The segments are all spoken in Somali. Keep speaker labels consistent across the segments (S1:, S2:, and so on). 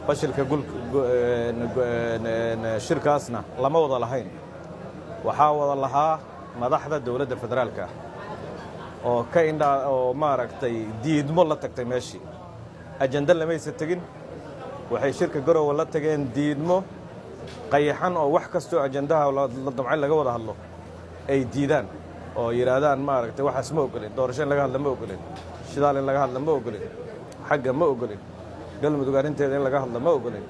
S1: Fashilka shirkaasna lama wada lahayn. Waxaa wada lahaa madaxda dowladda federaalka ah oo ka indhaa oo maaragtay diidmo la tagtay meeshii. Ajanda lamaysa tegin. Waxay shirka Garowe la tageen diidmo qayaxan oo wax kastoo ajandaha la damcay laga wada hadlo ay diidaan oo yidhaahdaan, maaragtay, waxaas ma ogolin, doorasho in laga hadla ma ogolin, shidaal in laga hadla ma ogolin, xagga ma ogolin, Galmudug arrinteeda in laga hadla ma ogolin.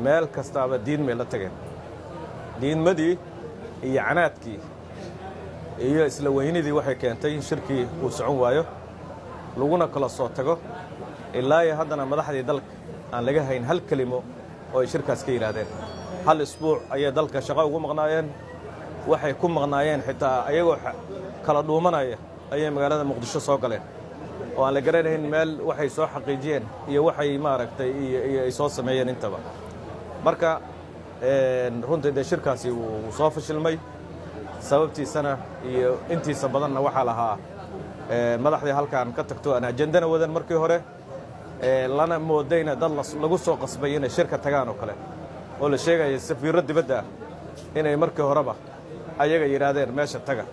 S1: Meel kastaaba diidmay la tageen. Diidmadii iyo canaadkii iyo isla weynidii waxay keentay in shirkii uu socon waayo, laguna kala soo tago. Ilaa iyo haddana madaxdii dalka aan laga hayn hal kelimo oo ay shirkaas ka yidhaahdeen. Hal isbuuc ayay dalka shaqo ugu maqnaayeen. Waxay ku maqnaayeen, xitaa ayagoo kala dhuumanaya ayay magaalada Muqdisho soo galeen, oo aan la garanayn meel waxay soo xaqiijiyeen iyo waxay maaragtay iyo ay soo sameeyeen intaba. Marka runtii dee shirkaasi wuu soo fashilmay. Sababtiisana iyo intiisa badanna waxaa lahaa madaxdii halkan ka tagto aan ajandana wadan markii hore, lana moodayna dad lagu soo qasbay inay shirka tagaan oo kale, oo la sheegaya safiirro dibadda ah inay markii horeba ayaga yidhaahdeen meesha taga.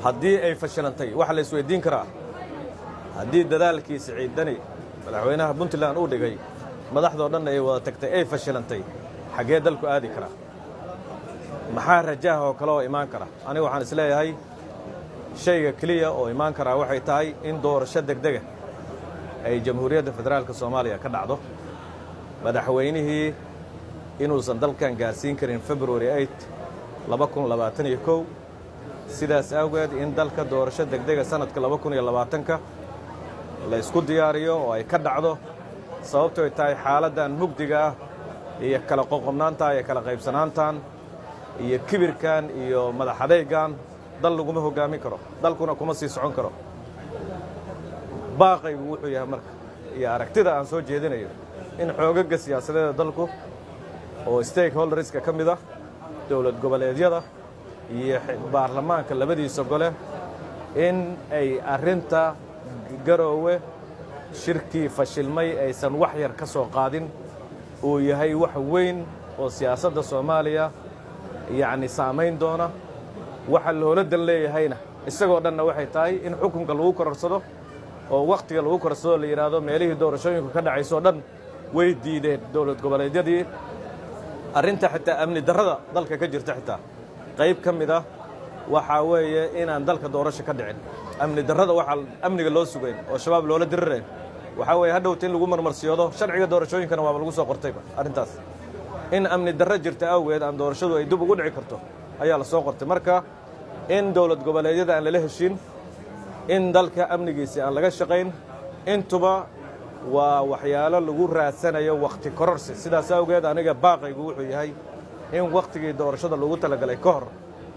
S1: Haddii ay fashilantay, waxaa la isweydiin karaa, haddii dadaalkii Siciid Deni, madaxweynaha Puntland, uu dhigay, madaxdoo dhanna ay wada tagtay, ay fashilantay, xaggee dalku aadi karaa? Maxaa rajaha oo kale oo imaan kara? Aniga waxaan isleeyahay shayga keliya oo imaan karaa waxay tahay in doorasho degdega ay Jamhuuriyadda Federaalka Soomaaliya ka dhacdo. Madaxweynihii inuusan dalkan gaarsiin karin February 8 2021, sidaas awgeed in dalka doorasho degdega sanadka 2020-ka la isku diyaariyo oo ay ka dhacdo. Sababto ay tahay, xaaladdan mugdiga ah iyo kala qoqobnaantan iyo kala qaybsanaantan iyo kibirkan iyo madaxadaygan dal laguma hoggaamin karo, dalkuna kuma sii socon karo. Baaqaygu wuxuu yahay marka iyo aragtida aan soo jeedinayo in xoogagga siyaasadeeda dalku oo stakeholderska ka mid ah, dowlad goboleedyada iyo baarlamaanka labadiisa gole, in ay arrinta Garoowe shirkii fashilmay aysan wax yar ka soo qaadin, uu yahay wax weyn oo siyaasadda Soomaaliya yacni saamayn doona. Waxa loola dan leeyahayna isagoo dhanna waxay tahay in xukunka lagu kororsado oo wakhtiga lagu kororsado, la yidhaahdo meelihii doorashooyinku ka dhacaysoo dhan way diideen dowlad goboleedyadii. Arrinta xitaa amni darrada dalka ka jirta xitaa qayb ka mid ah waxaa weeye inaan dalka doorasho ka dhicin. Amni darrada waxaa amniga loo sugayn oo Shabaab loola dirirayn waxaa weeye hadhowta in lagu marmarsiyoodo. Sharciga doorashooyinkana waaba lagu soo qortayba arrintaas, in amni darro jirta awgeed aan doorashadu ay dib ugu dhici karto ayaa la soo qortay. Marka in dowlad goboleedyada aan lala heshiin, in dalka amnigiisi aan laga shaqayn, intuba waa waxyaalo lagu raadsanayo wakhti kororsi. Sidaas awgeed aniga baaqaygu wuxuu yahay in wakhtigii doorashada lagu talagalay ka hor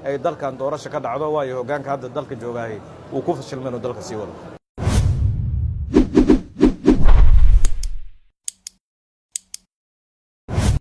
S1: ay dalkan doorasho ka dhacdo, waayo hoggaanka hadda dalka joogaahay wuu ku fashilmay inuu dalka sii wado.